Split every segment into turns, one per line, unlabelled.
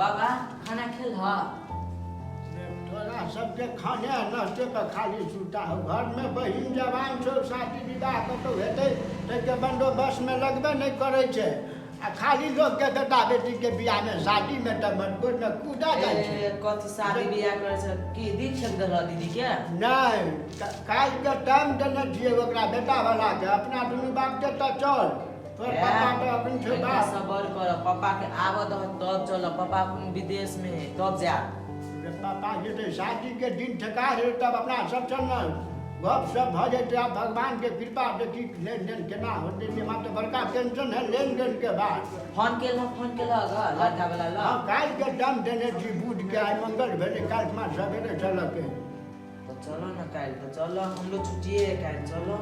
बाबा खाना खेल ह
तोरा सबके खाने आ नाश्ते पर खाली सुता हो। घरमे बहिन जवान छौ, शादी विवाह कतहु हेतै ताहिके बन्दोबस्तमे लगबे नहि करै छै आ खाली लोकके बेटा बेटीके बियाहमे शादीमे तऽ मटकोरमे कूदा जाइ छै।
ए, कथी शादी बियाह करै छै की दिन छेक देलह दीदी के?
नहि, काल्हिके टाइम देने छियै ओकरा बेटावलाके। अपना दुनू बापके तऽ चल, तोहर पापा तऽ अपन छौ
कनिका
बाप।
सबर कर, पापा के आबऽ दह तब चल। पापा अपन विदेश में है तब जायब।
रे पापा जेतै, शादीके दिन ठेका हेतै तब अपना सब चल ने, गप सप भऽ जेतै। आब भगवानके कृपा देखी लेनदेन केना होतै। हमरा तऽ बड़का टेंशन है लेनदेनके बाद।
फोन केलह, फोन केलह ग लड़का वाला ल?
हँ, काल्हिके टाइम देने छी बुधके, आइ मंगल भेलै, काल्हि खुमा सवेरे चलऽके।
तऽ चलो ने काल्हि, तऽ चलो, हमरो छुट्टिए है काल्हि, चलो।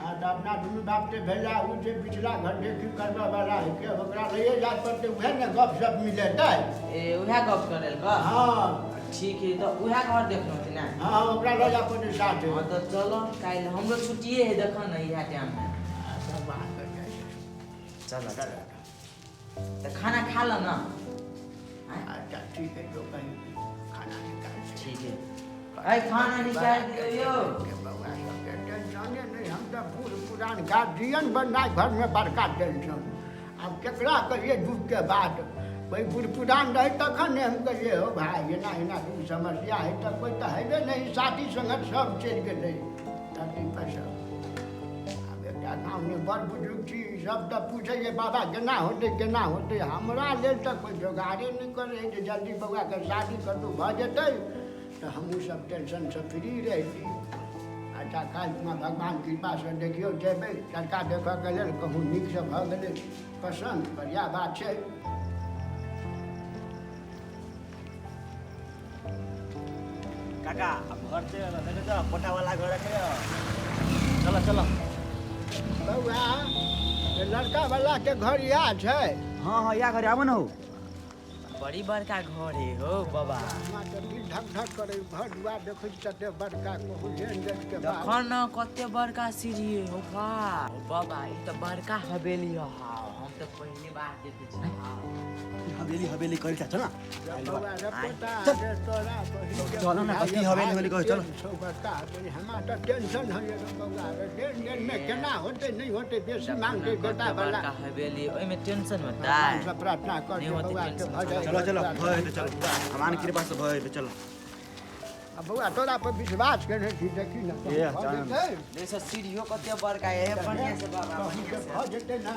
हँ, तऽ अपना दुनू बापके भेला ओ जे पिछला घर देखी करबऽ वाला है के, ओकरा लैए जाय पड़तै, उएह ने गप सप मिलेतै।
ए, उएह गप करै ल?
हँ।
ठीक है, तऽ उएह घर देखलहुँ कि ना?
हँ, ओकरा लऽ जाय पड़तै साथे।
हँ, तऽ चलो काल्हि, हमरो छुट्टिए है, देखो ने इएह टाइममे।
भगवान के जय।
चलो चलो, तऽ खाना खा ल ना।
अच्छा ठीक है, जो कहीं खाना निकाल दे।
ठीक है, अरे खाना निकाल दियौ यौ।
के बौआ सबके टेंशने नहि। हम तऽ बूढ़ पुरान गार्जियन बननाइ घरमे बड़का टेंशन। आब केकरा कहिए दुखके बात? कोइ बूढ़ पुरान रहै तखन ने हम कहिए, हो भाय, एना एना दुख समस्या है, तऽ कोइ तऽ हेबे नहि। साथी सङ्गत सब चलि गेलै धरती पर सब। आब एकटा गाममे बड़ बुजुर्ग छी, सब तऽ पूछै जे बाबा केना होतै, केना होतै। हमरा लेल तऽ कोइ जोगाड़े नहि करै है जे जल्दी बौआके शादी कतहु भऽ जेतै तऽ हमहूँ सब टेंशनसँ फ्री रहिती। अच्छा, काल्हि खुना भगवान कृपासँ देखियौ जेबै लड़का देखऽके लेल। कहूँ नीकसँ भऽ गेलै पसन्द, बढ़िआँ बात छै।
काका, आब घर चलि एलहुँ। देखै छह कोठावला घर है। चल चल।
बौआ, ये लड़का वाला के घर इएह छै?
हाँ हाँ, इएह घर, आबो ने हौ।
बड़ी बड़का घर है हो बाबा।
हमरा तऽ दिल धक धक करै, घर दुआर देखै छी तते बड़का, कहूँ लेन देन के बात।
देखो न कते बड़का सीढ़ी है हो बा। हो बाबा, ई तऽ बड़का हवेली है। हम तऽ पहली बार देखै छी।
हवेली हवेली करै छ, चल न।
बौआ रे पोता रे, तोरा बहिन के
चलो न, कथी हवेली हवेली कहै, चलो।
छौ बड़का हवेली। हमरा तऽ टेंशन होइए रे बौआ रे, लेन देनमे केना होतै, नहि होतै, बेसी मांगतै बेटा
कते
वाला।
बड़का हवेली, ओहिमे टेंशन होतै?
भगवानसँ प्रार्थना कर
नहि
जे
होतै
बौआ के
टेंशन।
भऽ जाय।
चलो चलो, भऽ जेतै, चलो, भगवान कृपा से भऽ जेतै, चलो।
आ बौआ, तोरा पर विश्वास केने छी, देखी ने कहूँ
ए,
भऽ
चल।
जेतै।
देखो सीढ़ियो कते बड़का है, बढ़िया से बाबा,
कहूँ
बढ़िया
के
से।
भऽ जेतै ने,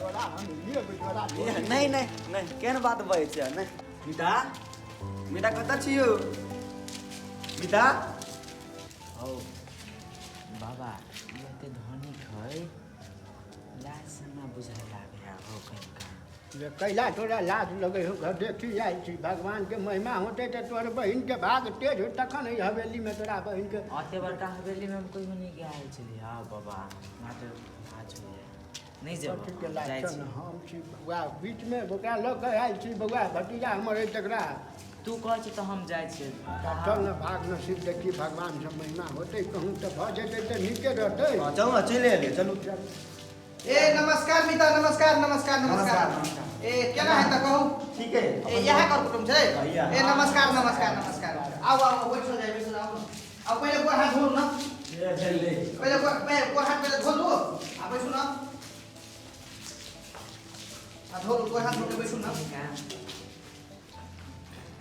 तोरा हम लेब, तोरा
ए, नहि नहि नहि, केहन बात बजै छै? नहि मिता, मिता, कतऽ छी यौ मिता?
हौ बाबा, ई एते धनिक है, लाज से ना बुझाइ लागे हो कनिका।
जे कैला तोरा लाज लगै हो? घर देखी जाइ छी, भगवानके महिमा होतै तऽ तोहर बहिनके भाग तेज हो तखन एहि हवेलीमे तोरा बहिनके।
अते बड़का हवेलीमे हम कहियो नहि गेल छलियै। हँ बाबा, हमरा तऽ लाज होइए, नहि जेबै।
कथीके लाज?
जाइ
चल
छी।
ने, हम छी बौआ बीचमे, ओकरा लऽ कऽ आयल छी। बौआ, भतीजा हमर अइ तकरा।
तू कहै छी तऽ हम जाइ छियै।
तऽ चल ने, भाग नसीब देखी, भगवानसँ महिमा होतै कहूँ तऽ भऽ जेतै तऽ नीके रहतै।
हँ, चलू ने, चलि एलियै, चलू।
ए नमस्कार मिता, नमस्कार नमस्कार नमस्कार।
नमस्कार।
ए केना है तऽ कहू?
ठीक है।
ए इएह कर कुटुम छै?
हाँ, इएह।
ए नमस्कार नमस्कार नमस्कार। आउ आउ, बैठो जाय, बैठो जाउ। आउ, पहिले गोर हाथ धोलू न।
ए, भेलै।
पहिले गोर, पहिले गोर हाथ पहिले धोलू आ बैठू न। आ धोलू, गोर हाथ धो के बैठू न।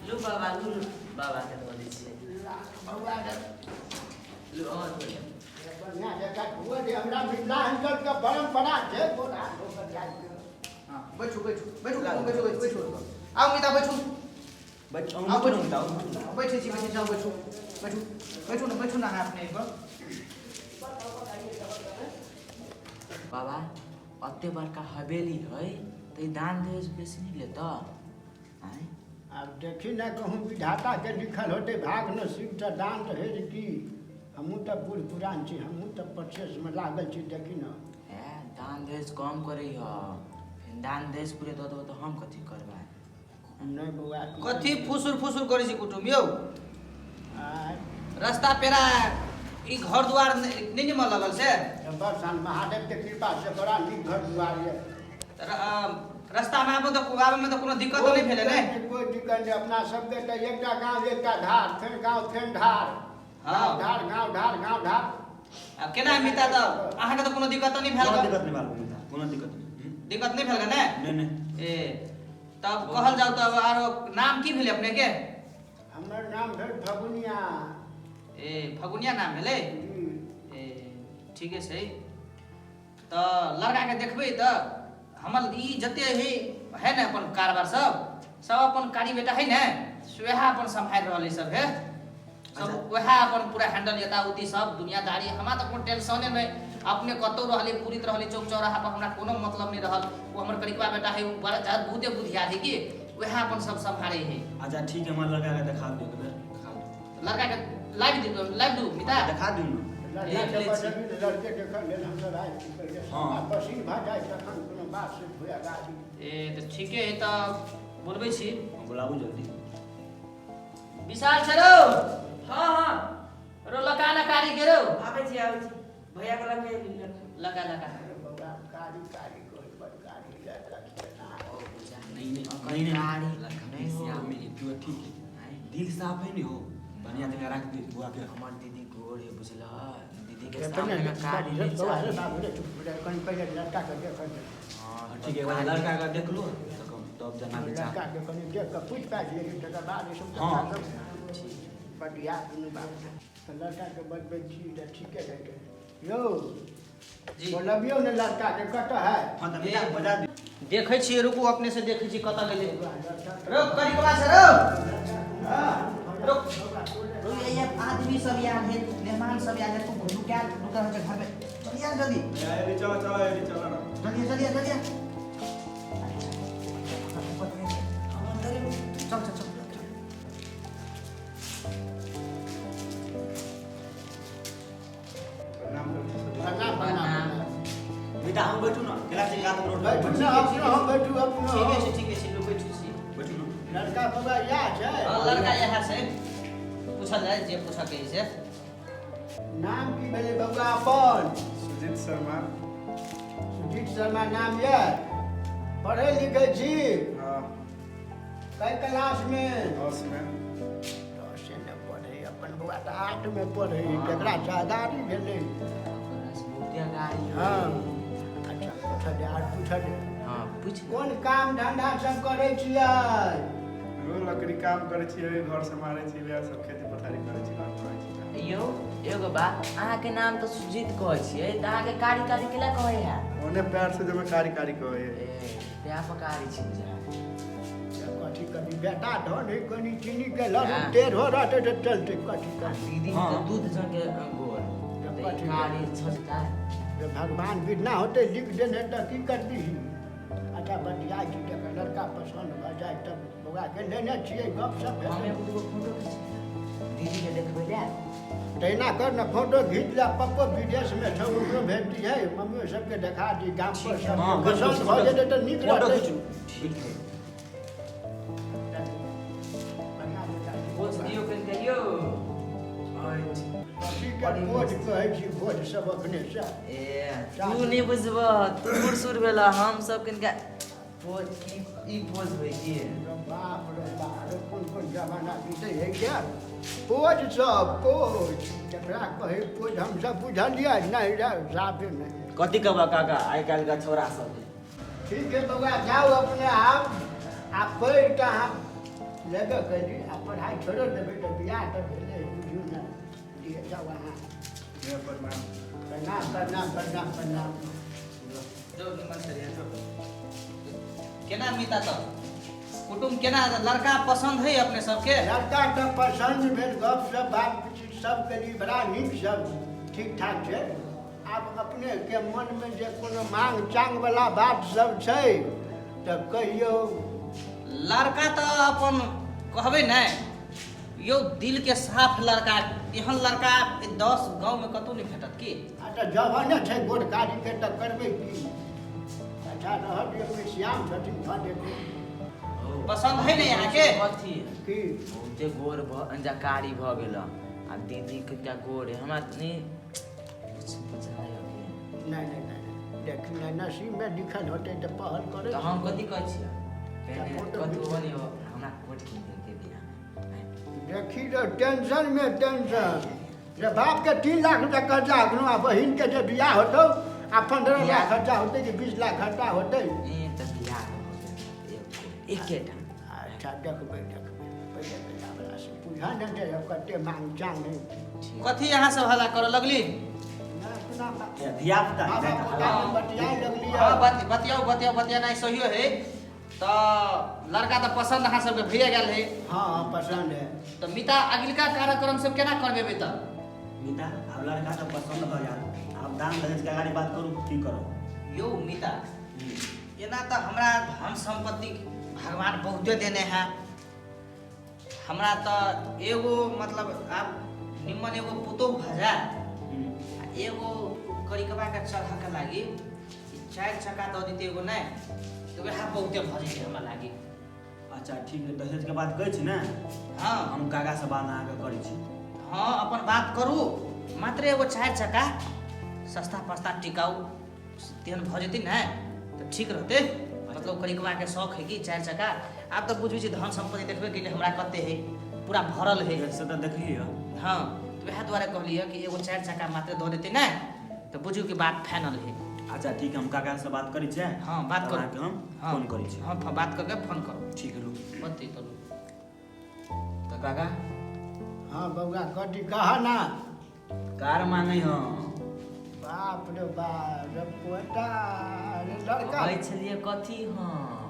लू बाबा, लू लू, बाबा के धो दै छियै।
बौआ रे।
लू, अहाँ धो लिअ।
बढ़िआँ जकाँ धुअ दे, हमरा मिथिलाञ्चलके परम्परा छै गोर हाथ धो कऽ जाइ के।
हाँ, बैठू बैठू बैठू बैठू बैठू बैठू। आउ मिता, बैठू।
बैठ।
आउ,
बैठू।
बैठू।
बैठू।
बैठे छी, बैठे छी, आउ बैठू बैठू बैठू न, बैठू न अहाँ अपने एहिपर।
बाबा, अते बड़का हवेली है तऽ ई दान दहेज बेसी नहि लेतऽ आँय?
आब देखी ने, कहूँ विधाताके लिखल होतै भाग नसीब तऽ दान दहेज की। हमहूँ तऽ बूढ़ पुरान छी, हमहूँ तऽ प्रोसेसमे लागल छी, देखी ने।
ए, दान दहेज कम करै ह, फेर दान दहेज पूरे दऽ देबो तऽ हम कथी करबै?
नहि बौआ, तू-
कथी फुसुर फुसुर करै छी कुटुम यौ?
आँय,
रास्ता पेरा ई घर दुआर नहि निमन लगल से?
बड़ सान महादेवके कृपासँ बड़ा नीक घर दुआर यऽ।
तऽ रास्ता में आबो तऽ आबे में तऽ कोनो दिक्कत नहि भेलै ने?
कोई दिक्कत नहि, अपना सबके तऽ एकटा गाँव एकटा धार, फेर गाँव फेर धार।
हाँ।
गाँव धार गाँव धार गाँव धार।
आब केना मिता, तऽ अहाँके तऽ कोनो दिक्कत तऽ नहि भेल?
कोनो दिक्कत नहि भेल मिता, कोनो दिक्कत नहि।
दिक्कत नहि भेल ने?
नहि नहि।
ए तब कहल जाउ तब आरो नाम की भेलै अपने के?
हमर नाम भेल फगुनिया।
ए फगुनिया नाम भेलै?
जी।
ए ठीके छै। तऽ लड़काके देखबै तऽ हमर ई जते है है ने अपन कारबार सब सब अपन कारी बेटा है ने, वएह अपन सम्हारि रहल है सब है सब, वएह अपन पूरा हैंडल यता उती सब दुनियादारी। हमरा तऽ कोनो टेंशने नहि, अपने कतौ रहली पूरित रहली चौक चौराहा पर, हमरा कोनो मतलब नहि रहल। ओ हमर करिकबा बेटा है, ओ बड़ा ज्यादा बहुते बुधियार है कि वएह अपन सब सम्हारे है।
अच्छा ठीक है, हमारे लड़का के देखा दियो, एक बेर देखा दियो।
लड़का के लाइव दू, लाइव दू मिता।
देखा दियो ना।
लड़का
देख
के
लै छी।
बजबी ने, लड़के देखल लेल हमसब आयल छी पहिले।
हाँ।
हमरा पसीन भऽ जाइ तखन कोनो बात से हुए गाड़ी।
ए तऽ ठीके है, तऽ बोलबै छी।
हाँ, बुलाबू जल्दी।
विशाल छै रौ?
हाँ हाँ।
रो लका लकारी के रौ।
आबै छी आबै छी, भैया के लगे
लका लका।
बौआ कारी कारी कोइ बड़ कारी लड़का छै ना।
नहीं नहीं नहीं नहीं, लड़का नहीं श्याम में तू ठीक है, दिल साफ है नहीं हो, बढ़िया जगह रख दे बुआ के।
हमर दीदी गोर है बुझल, दीदी के
अपने
सामने में कारी
लड़का
नहि
बौआ रे
चाही।
बाबू रे, चुप हो जा, कनि पहिले लड़का के देखल दे।
हाँ,
ठीक है, वहाँ लड़का का देख लो तो तब जना विचार।
लड़का के कनि देख कऽ पूछि पाछि लेली तकर बाद ई सब
हाँ।
कथा सब बढ़िया दुनू बात। तऽ लड़का के बजबै छी तऽ ठीके रहतै यौ।
जी।
बोलबियौ ने लड़का के, कतऽ है?
हाँ तऽ मिता बजा दे।
देखै छियै, रुकू, अपने से देखै छी कतऽ गेलै।
बौआ, लड़का
रौ करिकबा छै रौ।
हाँ।
रुक रौ, ये आदमी सब आयल है, मेहमान सब आयल है, तू लुकायल लुकल है घर में, चल यार जल्दी।
चलो चलो चलो ना।
जल्दी जल्दी जल्दी, चल चल चल।
प्रणाम करै छी सब।
प्रणाम प्रणाम प्रणाम।
मिता हम बैठू ना, केला से कात रोड
बैठू ने, अपनो हम बैठू अपनो।
ठीके छै ठीके छै, लुकै छी।
बैठू ना।
लड़का बौआ इएह छै?
हाँ, लड़का इएह छै, पूछल जाय जे पूछऽ के है से।
नाम की भेलै बौआ अपन?
सुजीत शर्मा।
सुजीत शर्मा नाम यऽ। पढ़ै लिखै छी?
हाँ।
कै क्लास में?
10 में।
10 ने पढ़ै, अपन बौआ तऽ 8 में पढ़ै, केकरा जादारी भेलै।
बहुते गाड़ी।
हाँ अच्छा, पूछल जाय आर पूछल जाय।
हाँ पूछ।
कोन काम धंधा सब करै छियै?
रो लकड़ी काम करै छियै, घर सम्हारै छी, वएह सब खेती पथारी करै छी, घर पर रहै छी।
यौ एगो बात, अहाँके नाम तऽ सुजीत कहै छियै, तऽ अहाँके कारी कारी केला कहै है?
ओने प्यार से जब कारी कारी कहै
ए तें पर कारी छी बुझा।
कथी करी बेटा, धन है कनि चीनी के लड्डू
हाँ।
टेढ़ो रहतै तऽ चलतै, कथी
आ
करी।
दीदी
हाँ।
तऽ दूध जके गोर तऽ ई
कथी?
कारी छजता।
जब भगवान बिना होतै लिख देने तऽ की करबिही? अच्छा बतिया छी, जकर लड़का पसन्द भऽ जाय तब बौआ के लेने छियै गप सप।
हम एगो दूगो फोटो खींच दीदी के देखबै लए।
तहिना कर ने, फोटो घीच ले, पप्पो विदेशमे छौ ओकरो भेज दिहे, मम्मियो सबके देखा दी, गाम पर सब
हाँ,
पसन्द भऽ जेतै तऽ नीक
फोटो
रहतै।
खींचू।
ठीक है।
बढ़िआँ बेटा।
पोछ दियौ कनि यौ।
कथीके भोज कहै छी, भोज सब अखने से।
ए तू नहि बुझबह, तू बुढ़ भेल, हम सब कनिका पोज ई ई पोज होइ की?
रे बाप रे बाप रे, कोन कोन जमाना बीतै है क्या। पोज सब पोज जकरा कहै पोज हमसब बुझलियै नहि रे, साफे नहि।
कथी कहबा काका, आइ काल्हि के छोरा सब है।
ठीक है बौआ, जाउ अपने आब आ पढ़ि कऽ अहाँ लेबे करी आ पढ़ाइ छोड़ो देबै तऽ बियाह तऽ भेलै बुझियौ ने। दिअ जाउ अहाँ।
ये प्रणाम।
प्रणाम प्रणाम प्रणाम प्रणाम।
जो निमन से रहिए, जो। केना मिता तऽ कुटुम्ब केना, लड़का पसन्द है अपने सबके?
लड़का तऽ पसन्द भेल, गप सब बात चीत सब केली, बड़ा नीक, सब ठीक ठाक छै। आब अपनेके मनमे जे कोनो मांग चांग वाला बात सब छै तऽ कहियौ।
लड़का तऽ अपन कहबै ने यौ, दिल के साफ लड़का, एहन लड़का 10 गाँवमे कतहु नहि भेटत की।
आ तऽ जवाने छै गोटकारीके तऽ करबै की? अच्छा रहऽ दियौ, श्याम छथिन भऽ जेतै।
पसन्द है ने अहाँके?
कथी?
की?
बहुते गोर भऽ अंजा कारी भऽ गेल आ दीदी कनिका गोर है, हमरा नहि कुछ बुझाइ अभी।
नहि नहि नहि नहि। देखी ने नसीब में लिखल होतै तऽ पहल करै।
तऽ हम कथी कहै छियै, पहिने
फोटो
कतबो
घिच।
नहि हो, हमरा कोट कीन देलकै बियाहमे।
देखी रे, टेंशन में टेंशन रे। बाप के 3 लाख रुपया कर्जा एखनो, आ बहिन के जे बियाह होतौ, आ 15 लाख खर्चा होतै कि 20 लाख खर्चा होतै?
ए तऽ बियाह हो गेल, एक कोट एकेटा।
अच्छा, देखबै देखबै, पहिले बेटा से बुझा ने दे कते मांग चांग है।
ठीक।
कथी अहाँ सब हल्ला करऽ लगली?
ना, अपना
धिया पुता।
बाबा पोता में बतियाए लगली।
हाँ, बतियाउ बतियाउ, बतियानाइ सहियो है। तऽ लड़का तऽ पसन्द अहाँ सबके भइए गेल है?
हाँ हाँ, पसंद है।
तऽ मिता, अगिलका कार्यक्रम सब केना करबेबै तऽ?
मिता, आब लड़का तऽ पसन्द भऽ गेल, आब दान दहेज के अगाड़ी बात करू, की करू?
यौ मिता, एना तऽ हमरा धन सम्पत्ति भगवान बहुते देने है। हमरा तऽ एगो मतलब आब निम्मन एगो पुतोहु भऽ जाए आ एगो करिकबाके चढ़ऽके लागि ई चारि चक्का दऽ दिते एगो नहि तऽ वएह बहुते भऽ जेतै हमरा लागि।
अच्छा ठीक है, दहेज के बात कहै छी ने?
हाँ।
हम काका से बात अहाँके करै छी।
हाँ, अपन बात करू। मात्र एगो चारि चक्का सस्ता पस्ता टिकाउ तेहन भऽ जेतै ने तऽ ठीक रहतै। मतलब करिकबाके शौक है कि चारि चक्का। आब तऽ बुझै छी, धन सम्पत्ति देखबै कि हमरा कते है, पूरा भरल है।
से तऽ देखलियै।
हाँ, तऽ वएह दुआरे कहलियै कि एगो चारि चक्का मात्र दऽ देतै ने तऽ बुझू कि बात फाइनल है।
अच्छा ठीक है, हम काका से बात करै छियै।
हाँ, बात
तब
करू।
अहाँके हम
हाँ।
फोन करै छी।
हाँ, बात करके फोन करू।
ठीक है, लू।
बते चलू।
तऽ काका।
हाँ बौआ, कथी कह ना।
कार मांगै हम।
बाप रे बाप रे, पोता रे, लड़का।
कहै छलियै कथी हम?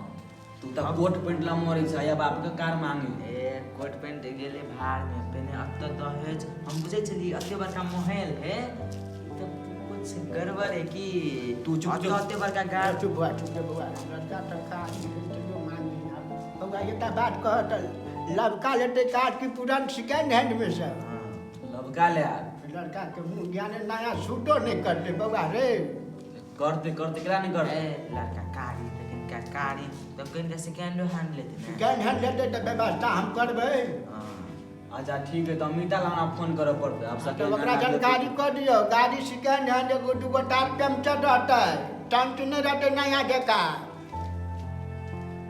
तू तऽ कोट पेंट ला मरै छ, या बाप के कार मांगे।
ए, कोट पेंट गेलै भाड़ में। पहिने एते दहेज हम बुझै छलियै, एते बड़का महल है ई तऽ कुछ गड़बड़ है कि।
तू चुप।
एते
चुप।
एते बड़का गाड़।
चुप बौआ, चुप रे बौआ। लड़का तऽ कार तैयो मांगी। आब बौआ, एकटा बात कह तऽ, लबका लेतै कार कि पुरान सेकेंड हैंड में से?
लबका ले आ।
लड़का के मुँह ज्ञान नया सूटो नहि करतै बौआ रे।
करते करते, केला नहीं करते?
ए, लड़का कारी तऽ कनिका कारी तऽ कनिका सेकेंडो हैंड लेतै ने।
सेकेंड हैंड लेतै तऽ व्यवस्था हम करबै।
हाँ।
अच्छा ठीक है, तऽ अमिता ला हमरा फोन करऽ पड़तै आब।
तऽ
सेकेंड
ओकरा
हैंड
जानकारी कऽ दियौ, गाड़ी सेकेंड हैंड, एगो दूगो टायर पंचर रहतै, टंट नहि रहतै नया जकाँ।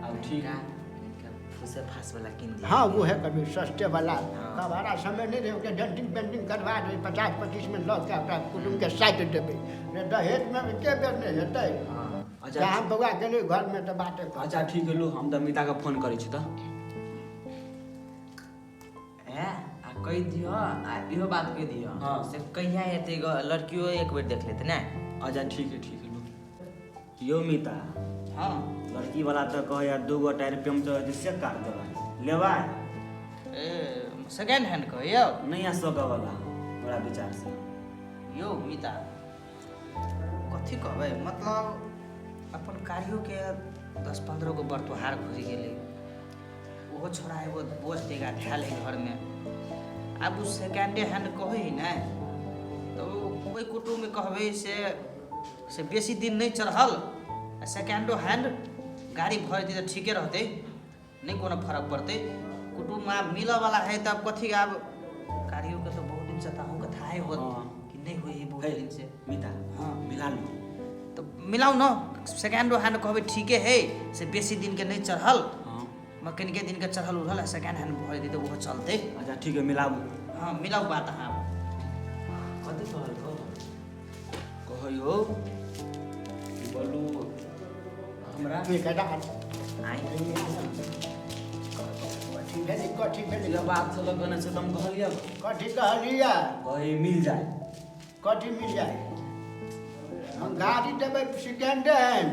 आब ठीक है।
कनिका फूसे फास वाला कीन दियौ।
हाँ, वो है कभी सस्ते वाला।
हाँ।
कबाड़ा समय नहीं रहे, ओकरा डेंटिंग पेंटिंग करवा देबै, 50-25 में लऽ के ओकरा कुटुम्बके साटि देबै रे। दहेजमे एके बेर नहि हेतै।
हाँ।
अच्छा।
जहाँ बौआ गेलै घरमे तऽ बाते कर।
अच्छा ठीक है, लू, हम तऽ अमिता के फोन करै छी तऽ।
ए, आ कहि दियौ, आ इहो बात कहि दियौ।
हाँ।
से कहिया हेतै, लड़कियो एक बेर देख लेतै ने।
अच्छा ठीक है, ठीक है, लू। यौ मिता।
हाँ।
लड़की वाला तऽ कहैया दूगो टायर पंचर हेतै से कार देबै, लेबै?
ए, सेकेंड हैंड कहियौ?
नहीं आ सकै वाला हमरा विचार से।
यौ मिता, कथी कहबै, मतलब अपन कार्योके 10-15 गो बरतुहार घुरि गेलै, ओहो छोड़ा एगो बोझ देगा धयल है घरमे। आब ओ सेकेंडे हैंड कहै है ने तऽ ओ ओहि कुटुम्बमे कहबै से बेसी दिन नहि चढ़ल आ सेकेंडो हैंड गाड़ी भऽ जेतै तऽ ठीके रहतै, नहि कोनो फरक पड़तै। कुटुम्ब आब मिलऽवला है तब कथी आब गाड़ियोके तऽ बहुत दिनसँ तऽ अहूँके थाहे होत कि नहि होइ है बहुत
हे,
दिन से।
मिता।
हाँ।
मिला लू।
तऽ मिलाउ न, सेकेंडो हैंड कहबै ठीके है, से बेसी दिनके नहि चढ़ल, कनिके दिनके चढ़ल उढ़ल आ सेकेंड हैंड भऽ जेतै तऽ ओहो चलतै।
अच्छा ठीक है, मिलाबू।
हाँ, मिलाउ बात अहाँ।
कथी कहलकौ?
कहैयो बोलू हमरा।
ठेकेदार।
आइ।
कथी भेलै, कथी भेलै?
जे बात छल कहने छै तऽ हम कहलियै।
कथी कहलियै?
कही मिल जाए।
कथी मिल जाए? हम गाड़ी देबै सेकेंडे हैंड।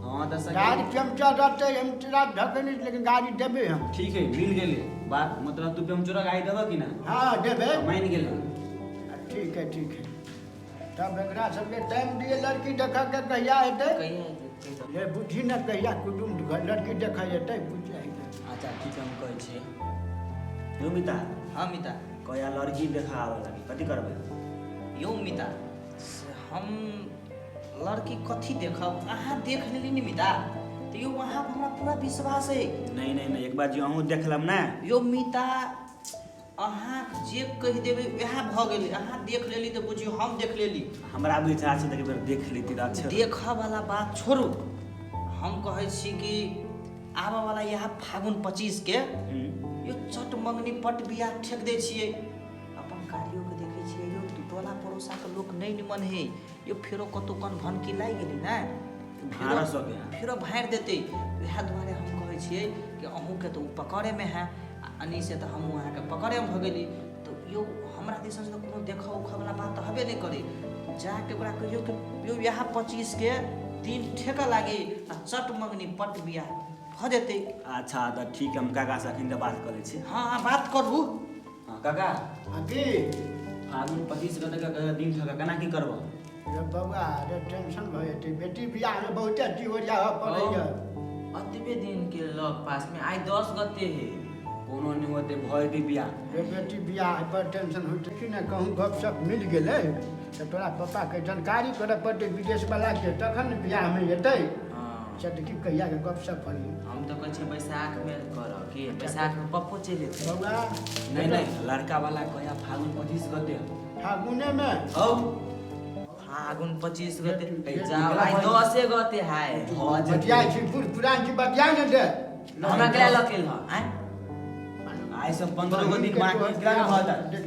हाँ तऽ
गाड़ी
सेकेंड
पंचर रहतै, हम तोरा ढकनी, लेकिन गाड़ी देबै हम।
ठीक है, मिल गेलै बात। मतलब तू पंचर गाड़ी देबऽ कि ना?
हाँ, देबै।
मानि गेलै।
ठीक है, ठीक है। तब एकरा सबके टाइम दिए लड़की देखऽ के, कहिया हेतै?
कहिया हेतै?
ले बुझी ने, कहिया कुटुम्ब घर लड़की देखऽ जेतै, बुझि जाइ।
अच्छा ठीक है, हम कहै छियै। यौ मिता।
हाँ मिता।
कहिया लड़की देखा आबऽ लागी, कथी करबै?
यौ मिता, से हम लड़की कथी देखब? अहाँ देख लेली ने मिता, तऽ यौ अहाँ पर हमरा पूरा विश्वास है।
नहीं नहीं नहीं, एक बार जी अहूँ देख लेब ने।
यौ मिता, अहाँ जे कहि देबै वएह भऽ गेलै। अहाँ देख लेली तऽ बुझियौ हम देख लेली।
हमरा विचार छै तऽ एक बेर देख लेती तऽ अच्छे।
देखऽ वाला बात छोड़ू, हम कहै छी कि आबऽ वाला इएह फागुन 25 के यो चट मंगनी पट बियाह ठेक दै छियै। अपन कार्योके देखै छियै यौ, टोला पड़ोसाके लोक नहि निमन है यो, फेरो कतौ कन भनकी लागि गेलै ने
भाड़ा सब है।
फेरो भाड़ि देतै। वएह दुआरे हम कहै छियै कि अहूँके तऽ ओ पकड़ेमे है, आ अनी से तऽ हमहूँ अहाँके पकड़ेमे भऽ गेली। तऽ यौ हमरा दिससँ तऽ कोनो देखऽ उखऽवला बात तऽ हेबे नहि करै। जाके ओकरा कहियौ कि यौ इएह 25 के दिन ठेकऽ लागी आ चट मंगनी पट बियाह भऽ जेतै।
अच्छा तऽ ठीक है, हम काका से अखन तऽ बात करै छी।
हँ हँ बात करू।
हँ काका।
आ की
फागुन 25 गते दिन ठका केना की करबह?
रे बौआ रे, टेंशन भऽ जेतै। बेटी बियाहमे बहुते चीज ओरियाबऽ पड़ैए।
अतबे दिन के लग पास में आइ 10 गते है।
कोनो नहि होतै, भऽ जेतै बियाह।
रे बेटी बियाह पर टेंशन होइत कि ने, कहूँ गपशप मिल गेलै तऽ तोरा पप्पाके जानकारी करऽ पड़तै विदेशवलाके, तखन ने बियाहमे जेतै।
हाँ।
से देखी कहियाके गपशप होइए।
हम तऽ कहै छियै बैसाख में करऽ के, बैसाख में पप्पो चलि एतै।
बौआ
नहीं नहीं, लड़का वाला कहिया फागुन 25 गते।
फागुनेमे।
हौ
फागुन 25 गते
ए,
जाओ, आइ 10 गते है।
भऽ जेतै।
बतियाइ छी, बूढ़ पुरान छी, बतियाइ ने दे।
हमरा केला लकेल ह आँय?
आइ सब 15 गो दिन बाकी केना भऽ जायत?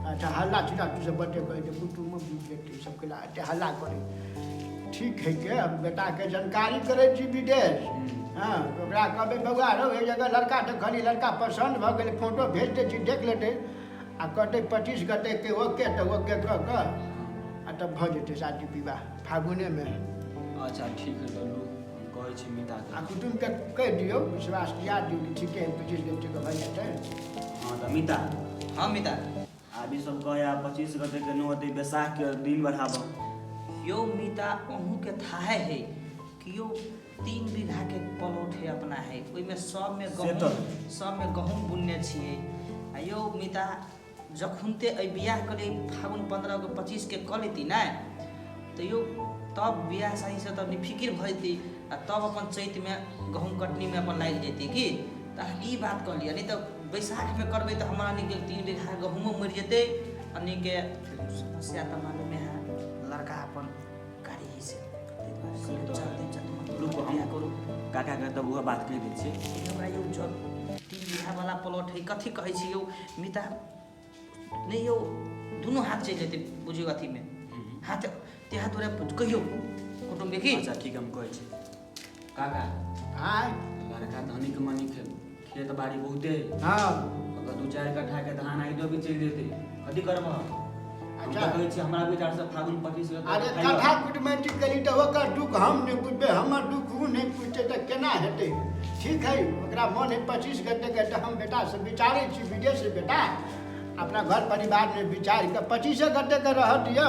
अच्छा हल्ला छिला तू सब बटे कहै छै, कुटुम्ब बुझि जेतै सबके ला एते हल्ला करै। ठीक है के हम बेटाके जानकारी करै छी विदेश। हँ ओकरा कहबै बौआ रौ, एहि जगह लड़का देखली, लड़का पसन्द भऽ गेलै, फोटो भेज दै छी, देख लेतै आ कहतै 25 गते के ओके तऽ ओके कऽ कऽ आ तब भऽ जेतै शादी विवाह फागुनेमे।
अच्छा ठीक है, तऽ लू हम कहै छी मिताके।
आ कुटुम्बके कहि दियौ, विश्वास दिया दियौ कि ठीके है 25 गते के भऽ जेतै।
हाँ तऽ मिता।
हाँ मिता।
आबी सब कहै 25 गते के नो होतै, बैसाख के दिन बढ़ाबऽ।
यौ मिता अहूँके थाहे है कि यौ 3 बीघा के प्लॉट है अपना है, ओहिमे सबमे
से
गहूँम
तऽ।
सबमे गहूँम बुनने छियै। आ यौ मिता जखुनते एहि बियाह के लिए फागुन 15 के 25 के कऽ लेती ने तऽ यौ तब बियाह शादीसँ तब निफिकिर भऽ जेती आ तब अपन चैतमे गहूँम कटनीमे अपन लागि जेती की। तऽ ई बात कहलियै, नहि तऽ बैसाखमे करबै तऽ हमरा निके 3 बीघा गहूँमो मरि जेतै। अनी के समस्या तऽ मालूमे है, लड़का अपन गाड़ी ही से
से तऽ
चलते चलते
रुकू, हम
बियाह करू।
काकाके तब उएह बात कहि दै छियै।
हमरा यौ जब 3 बीघा वाला प्लॉट है, कथी कहै छी यौ मिता, नहि यौ दुनू हाथ चलि जेतै बुझियौ अथीमे हाथ, तेहा तोरा कहियौ कुटुम्बके की।
अच्छा ठीक है, हम कहै छी काका।
आँय
लड़का धनिक मनिक है, खेत बाड़ी बहुते है।
हँ
अगर 2-4 कट्ठा के धान आइ भी चलि जेतै, कथी करबह? हम
अच्छा।
तऽ कहै छी हमरा विचारसँ फागुन 25 गते
अरे कथा कुटमैती करी तऽ ओकर दुख हम नहि बुझबै, हमर दुख ओ नहि बुझतै तऽ केना हेतै? ठीक है, ओकरा मन है 25 गते के तऽ हम बेटासँ विचारै छी, विदेश बेटा अपना घर परिवारमे विचारि कऽ 25 गते के रहऽ दियौ।